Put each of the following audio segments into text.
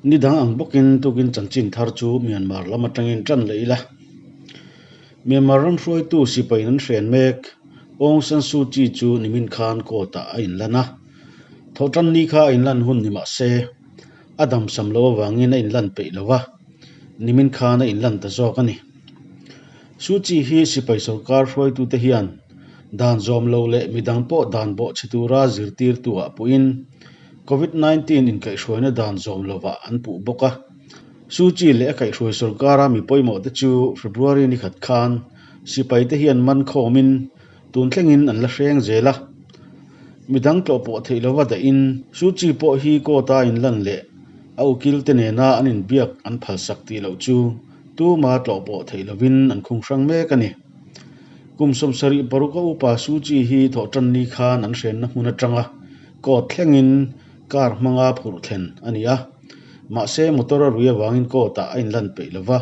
Ni dang ang bawkin tukin chanchin thar chu Myanmar lam atangin tan leh ila. Myanmar ram hruaitu sipai an hren mek Aung San Suu Kyi chu nimin khan court ah a inlan a. Thawhtan ni kha a inlan hun ni mah se a damsam loh avangin a inlan peih lo va, nimin khan a inlan ta zawk a ni. Suu Kyi hi sipai sorkar hruaitute hian dan zawm lo leh midang pawh dan bawhchhe tura zirtirtu ah puhin Covid 19 inkaihhruaina dan zawm lovah an puh bawk a. Suu Kyi leh a kaihhruai sorkara mi pawimawh te chu February ni khat khan sipai te hian man khawmin tun thlengin an la hreng zel a. Midang tlawh pawh theih lova dahin Suu Kyi pawh hi court a inlan leh a ukil te nena an inbiak an phalsak tih loh chu tuma tlawh pawh theih lovin an khung hrang mek a ni. Kum 76 a upa Suu Kyi hi thawhtan ni khan an hrenna hmun atanga court thlengin car hmanga phurh thlen a ni a. Mahse motor a rui avangin court ah a inlan peih lo va.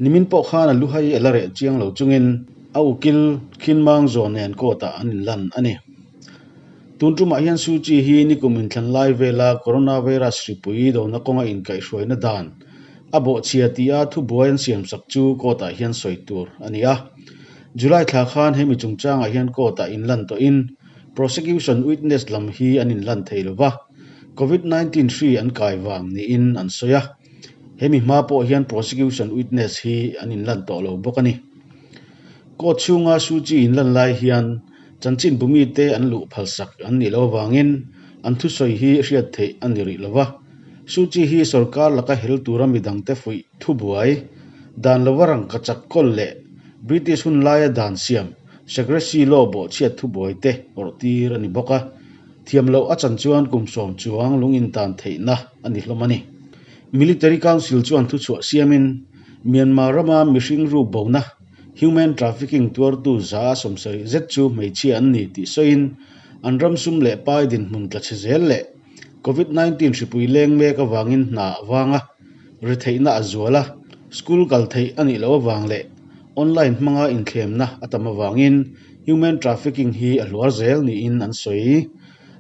Nimin pawh khan a luhai a la reh chiang lo chungin a ukil Khinmang zawn nen court ah an inlan a ni. Tun tumah hian Suu Kyi hi nikum inthlan lai vela coronavirus hripui dona kawnga inkaihhruaina dan a bawhchhia tia thubuai an siamsak chu court ah hian sawi tur a ni a. July thla khan hemi chungchangah hian court ah inlan tawhin prosecution witness lam hi an inlan thei lo va. Covid 19 hri an kai vang niin an sawi a, hemi hma pawh hian prosecution witness hi an inlan tawh lo bawk a ni. Court chhunga Suu Kyi inlan lai hian chanchin bumite an luh phalsak an nih loh avangin an thusawi hi hriat theih a ni rih lo va. Suu Kyi hi sorkar laka hel tura midangte fuih thubuai, dan lova rangkachak kawl leh British hun laia dan siam secrecy law bawhchhiat thubuai te awrh tir a ni bawk a. Thiam loh a chan chuan kum sawm chuang lung intan theihna a ni hlawm a ni. Military Council chuan thuchhuah siamin Myanmar rama mihring ruk bona, human trafficking, tuartu 70 zet chu hmeichhia an ni tih sawiin an ram sum leh pai dinhmun tla chhe zel leh Covid 19 hripui leng mek avangin hna a vang a, retheihna a zual a, school kal theih a nih loh avang leh online hmanga inthlemna a tam avangin Human trafficking hi a hluar zel niin an sawi.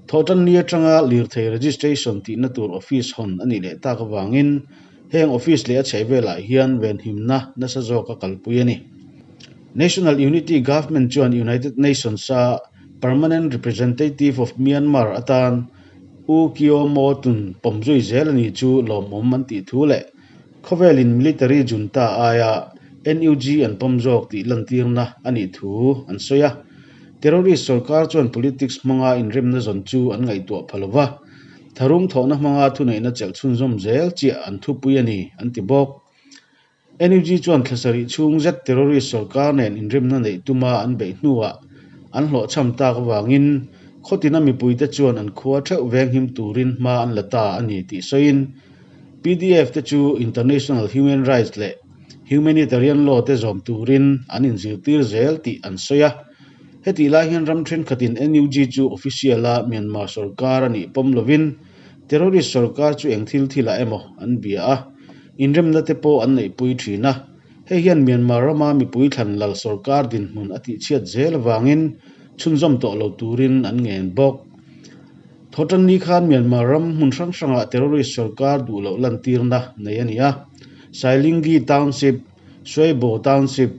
Thawhtanni atanga lirthei registration tihna tur office hawn a nih leh tak avangin heng office leh a chhehvelah hian venhimna nasa zawka kalpui a ni. National Unity Government chuan United Nations-a Permanent Representative of Myanmar atan U Kyaw Moe Tun pawm zui zel a ni chu lawmawm an tih thu leh Khawvelin military junta aia NUG an pawm zawk tih lantirna a nih thu an sawi a. Terrorist sorkar chuan politics hmanga inremna zawn chu an ngaihtuah pha lo va, tharum thawhna hmanga thuneihna chelh chhunzawm zel chiah an thupui a ni, an ti bawk. NUG chuan thla sarih chhung zet terrorist sorkar nen inremna neih tuma an beih hnuah an hlawhchham tak avangin khawtina mipuite chuan an khua theuh venghim turin hma an la ta a ni tih sawiin PDF te chu international human rights leh humanitarian law te zawm turin an inzirtir zel tih an sawi a. Hetih lai hian ram thenkhatin NUG chu official-a Myanmar sorkar a nih pawm lovin terrorist sorkar chu eng thil thilah emaw an bia a, inremna te pawh an neihpui thin a. Hei hian Myanmar rama mipui thlan lal sorkar dinhmun a tihchhiat zel avangin chhunzawm tawh lo turin an ngen bawk. Thawhtanni khan Myanmar ram hmun hrang hrangah terrorist sorkar duh loh lantirna nei a ni a. Sailingi Township, Shwebo Township,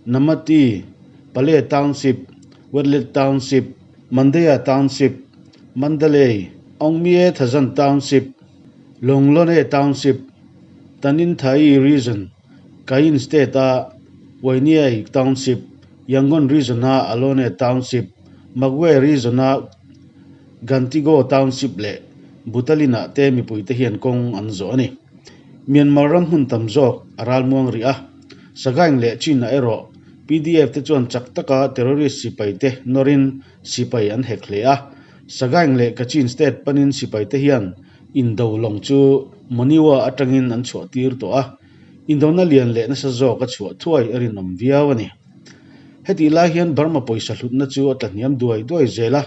Namati, Pale Township, Wetlet Township, Mandaya Township, Mandalay, Aungmye Thazan Township, Longlone Township, Taninthayi Region, Kayin State-a Wainiai Township, Yangon Region-a Alone Township, Magwe Region-a Gantigo Township leh Butalin-ah te mipuite hian kawng an zawh a ni. Myanmar ram hmun tam zawk a ralmuang rih a, Sagaing leh Chin-ah erawh PDF te chuan chak taka terrorist sipaite nawrin sipai an hek hle a. Sagaing leh Kachin State panin sipaite hian indo lawng chu Monywa atangin an chhuah tir tawh a, indona lian leh nasa zawk a chhuah thuai a rinawm viau a ni. Hetih lai hian Burma pawisa hlutna chu a tlahniam duai duai zel a,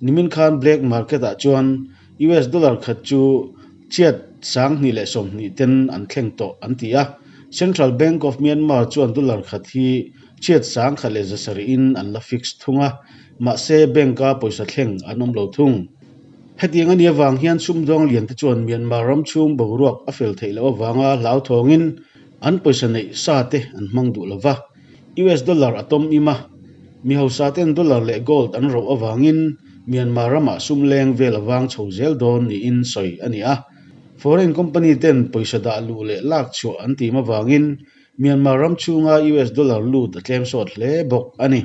nimin khan black market ah chuan US dollar khat chu chiat 2020 ten an thleng tawh an ti a, Central Bank of Myanmar chuan dollar khat hi chiat 1700 in an la fix thung a, mahse bank a pawisa thleng an awm lo thung. Hetiang a nih avang hian sumdawng lian te chuan Myanmar ram chhung boruak a fel theih loh avanga hlauthawngin an pawisa neih sa te an hmang duh lo va. US dollar a tawm im a, mi hausa ten dollar leh gold an roh avangin Myanmar ramah sum leng vel a vang chho zel dawn niin sawi a ni a. Foreign company ten pawisa dah luh leh lak chhuah an tim avangin Myanmar ram chhunga US dollar lut a tlem sawt hle bawk a ni.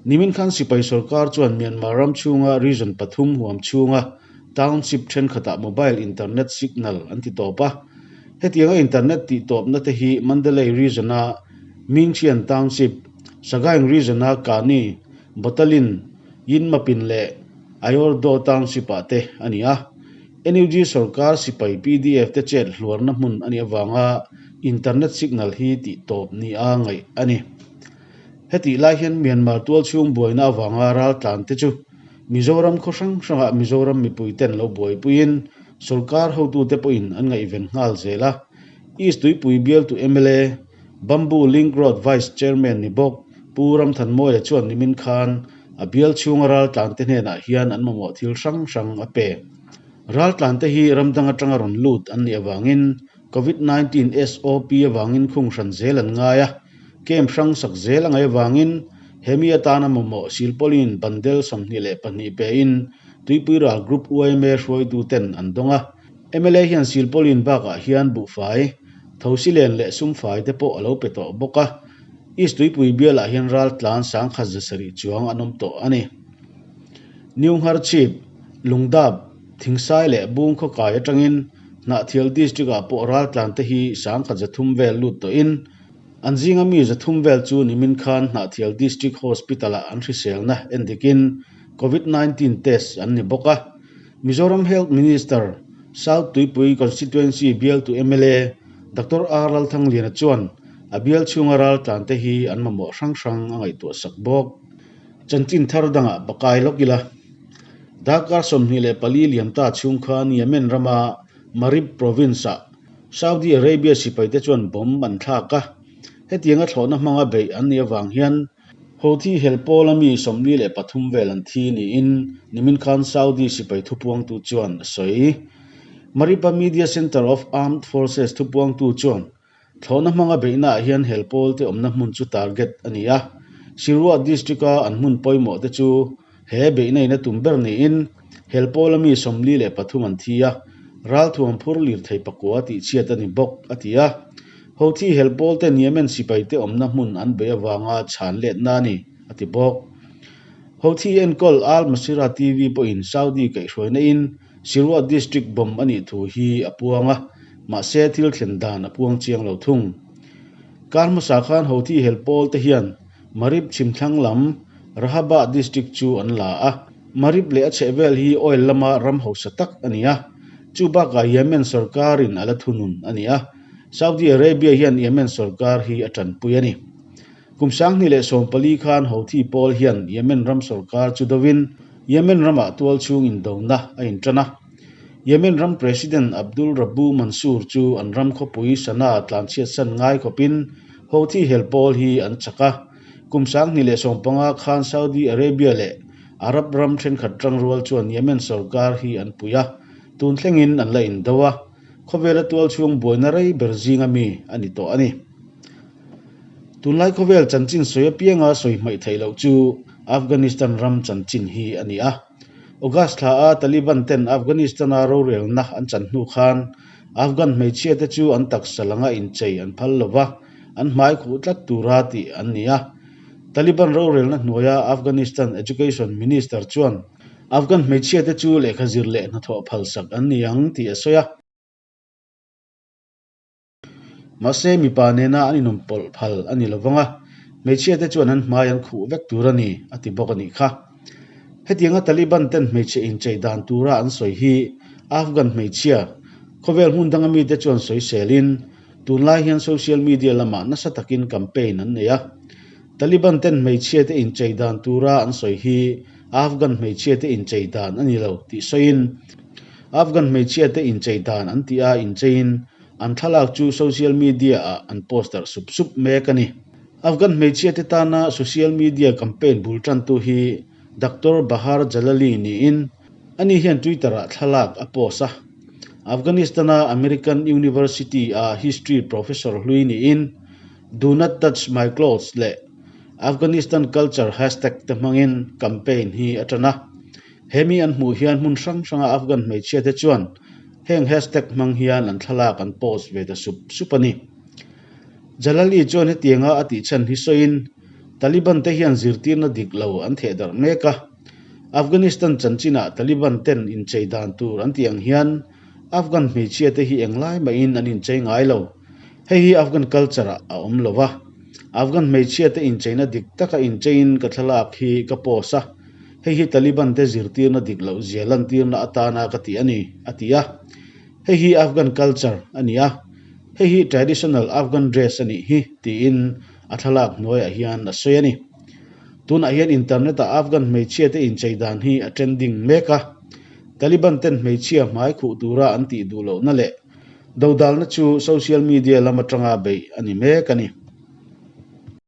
Nimin khan sipai sorkar chuan Myanmar ram chhunga region pathum huam chhunga township thenkhatah mobile internet signal an ti tawp a. Hetianga internet tih tawpna te hi Mandalay region-a Mingxian Township, Sagaing region-a Kani, Botalin, Yinmapin leh Ayordo Township-ah te a ni a. NUG sorkar sipai pdf te chet hluarna hmun a nih avanga internet signal hi tih tawp nia ngaih a ni. Hetih lai hian Myanmar tualchhung buaina avanga raltlan te chu Mizoram khaw hrang hrangah Mizoram mipui ten lo buaipuiin sorkar hotute pawhin an ngaihven nghal zel a. East Tuipui bialtu mla, Bamboo Link Road Vice Chairman ni bawk Pu Ramthanmawia chuan nimin khan A bial chhunga raltlante hnenah hian an mamawh thil hrang hrang a pe. Raltlante hi ram dang atanga rawn lut an nih avangin Covid 19 SOP avangin khung hran zel an ngai a, camp hrang sak zel a ngaih avangin hemi atana mamawh silpawlin bandel 22 pein Tuipui Ral Group yma hruaituten an dawng a. Mla hian silpawlin bakah hian buhfai, thosilen leh sumfai te pawh a lo pe tawh bawk a. East Tuipui bialah hian ral tlan sangkhat zasarih chuang an awm tawh a ni. New Ngharchhip, Lungdap, Thingsai leh Bung khawkai atangin Hnahthial District-ah pawh ral tlan te hi sangkhat zathum vel lut tawhin an zinga mi zathum vel chu nimin khan Hnahthial District Hospital-ah an hriselna endikin Covid 19 test an ni bawk a. Mizoram Health Minister, South Tuipui Constituency bialtu mla Doctor R Lalthangliana chuan a bial chhunga raltlan te hi an mamawh hrang hrang a ngaihtuah sak bawk. Chanchin thar dangah pakai lawk ila. Darkar 24 liam ta chhung khan Yemen rama Marib province-ah Saudi Arabia sipaite chuan bomb an thlak a, hetianga thlawhna hmanga beih an nih avang hian Houthi hel pawla mi 43 vel an thi niin nimin khan Saudi sipai thupuangtu chuan a sawi. Marib-a Media Center of Armed Forces thupuangtu chuan Thlawhna hmanga beihnaah hian hel pawlte awmna hmun chu target a ni a, Sirua district-a an hmun pawimawh te chu he beihna in a tum ber niin hel pawla mi 43 an thi a, ralthuam phur lirthei pakua tihchhiat a ni bawk, a ti a. Houthi hel pawlten Yemen sipaite awmna hmun an beih avanga chhan letna a ni, a ti bawk. Houthi enkawl Al Masirah TV pawhin Saudi kaihhruaina in Sirua District bomb a nih thu hi a puang a, mahse thil thlen dan a puang chiang lo thung. Kar hmasa khan Houthi hel pawl te hian Marib chhimthlang lam Rahabah District chu an la a, Marib leh a chhehvel hi oil lama ram hausa tak a ni a, chu bakah Yemen sorkarin a la thunun a ni a, Saudi Arabia hian Yemen sorkar hi a tanpui a ni. Kum 2014 khan Houthi pawl hian Yemen ram sorkar chu dovin Yemen ramah tual chhung indona a intan a. Yemen ram President Abdul Rabbu Mansour chu an ram khawpui Sanaa tlanchhiatsan ngai khawpin Houthi hel pawl hi an chak a. Kum 2015 khan Saudi Arabia leh Arab ram thenkhat tangrual chuan Yemen sorkar hi an pui a, tun thlengin an la indo a. Khawvela tual chhung buaina rei ber zinga mi a ni tawh a ni. Tunlai khawvel chanchin sawi apianga sawi hmaih theih loh chu Afghanistan ram chanchin hi a ni a. August thla a Taliban ten Afghanistan-a rorelna an chan hnu khan Afghan hmeichhia te chu an taksa langa inchei an phal lo va, an hmai khuh tlat tura tih an ni a. Taliban rorelna hnuaia Afghanistan Education Minister chuan Afghan hmeichhia te chu lehkha zir leh hnathawh phalsak an ni ang tih a sawi a. Mahse, mipa nena an inawm pawlh phal a ni lovang a, hmeichhia te chuan an hmai an khuh vek tur a ni, a ti bawk a nih kha. Hetianga Taliban ten hmeichhe inchei dan tura an sawi hi Afghan hmeichhia, khawvel hmun danga mite chuan sawiselin, tunlai hian social media lamah nasa takin campaign an nei a. Taliban ten hmeichhia te inchei dan tura an sawi hi Afghan hmeichhia te inchei dan a ni lo tih sawiin, Afghan hmeichhia te inchei dan an tih a incheiin an thlalak chu social media ah an post darh sup sup mek a ni. Afghan hmeichhia te tana social media campaign bul tantu hi Doctor Bahar Jalali niin. Ani hian Twitter-ah thlalak a post a. Afghanistan-a American University-a history professor hlui niin Do not touch my clothes leh Afghanistan culture hashtag te hmangin campaign hi a ṭan a. He mi an hmuh hian hmun hrang hranga Afghan hmeichhia te chuan heng hashtag hmang hian an thlalak an post ve ta sup sup a ni. Jalali chuan hetianga a tih chhan hi sawiin Taliban te hian zirtirna dik lo an theh darh mek a. Afghanistan chanchinah Taliban ten inchei dan tur an tih ang hian Afghan hmeichhia te hi englai mahin an inchei ngai lo. Hei hi Afghan culture ah a awm lo va. Afghan hmeichhia te incheina dik taka incheiin ka thlalak hi ka post a. Hei hi Taliban te zirtirna dik loh zia lantirna atana ka tih a ni, a ti a. Hei hi Afghan culture a ni a, hei hi traditional Afghan dress a nih hi, tiin a thlalak hnuaiah hian a sawi a ni. Tunah hian internet ah Afghan hmeichhia te inchei dan hi a trending mek a. Taliban ten hmeichhia hmai khuh tura an tih duh lohna leh dodalna chu social media lam atanga beih a ni mek a ni.